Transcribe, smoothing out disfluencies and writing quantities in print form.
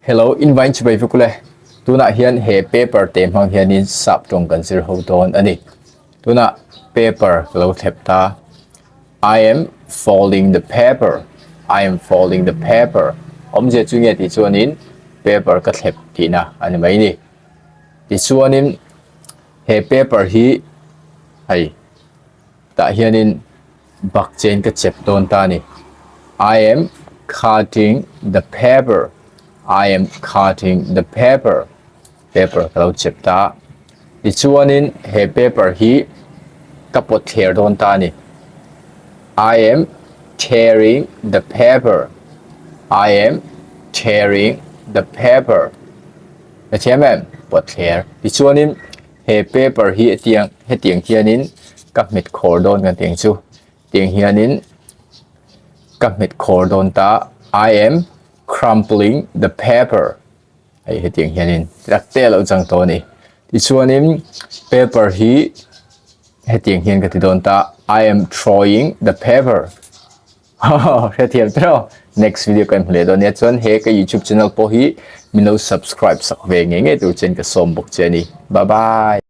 Hello, in vain chibai vek ule. Tunah hian he paper te hmang hianin sap tawng kan zir ho dawn a ni. Tunah paper ka lo thlep ta. I am folding the paper. I am folding the paper. Awmzia chu nge tih chuanin paper ka thlep tihna a ni mai ni. Tichuanin he paper hi hei tah hianin bak chen ka chep dawn ta a ni. I am cutting the paper. I am cutting the paper. Paper ka lo chep ta. Tichuanin he paper hi ka pawt thler dawn ta a ni. I am tearing the paper. I am tearing the paper. Ka thiam em? Pawt thler. Tichuanin He paper hi hetiang hetiang hianin ka hmet khawr dawn kan tih ang chu tiang hianin ka hmet khawr dawn ta I am crumpling the paper hei hetiang hianin tak te a lo chang tawh a ni tichuanin paper hi hetiang hian ka ti dawn ta I am throwing the paper. Hrethiam te rawh. Next video kan hmu leh dawn nia chuan he ka YouTube channel pawh hi min lo subscribe sak ve ngei ngei tur chuan ka sawm bawk che a ni. Bye bye.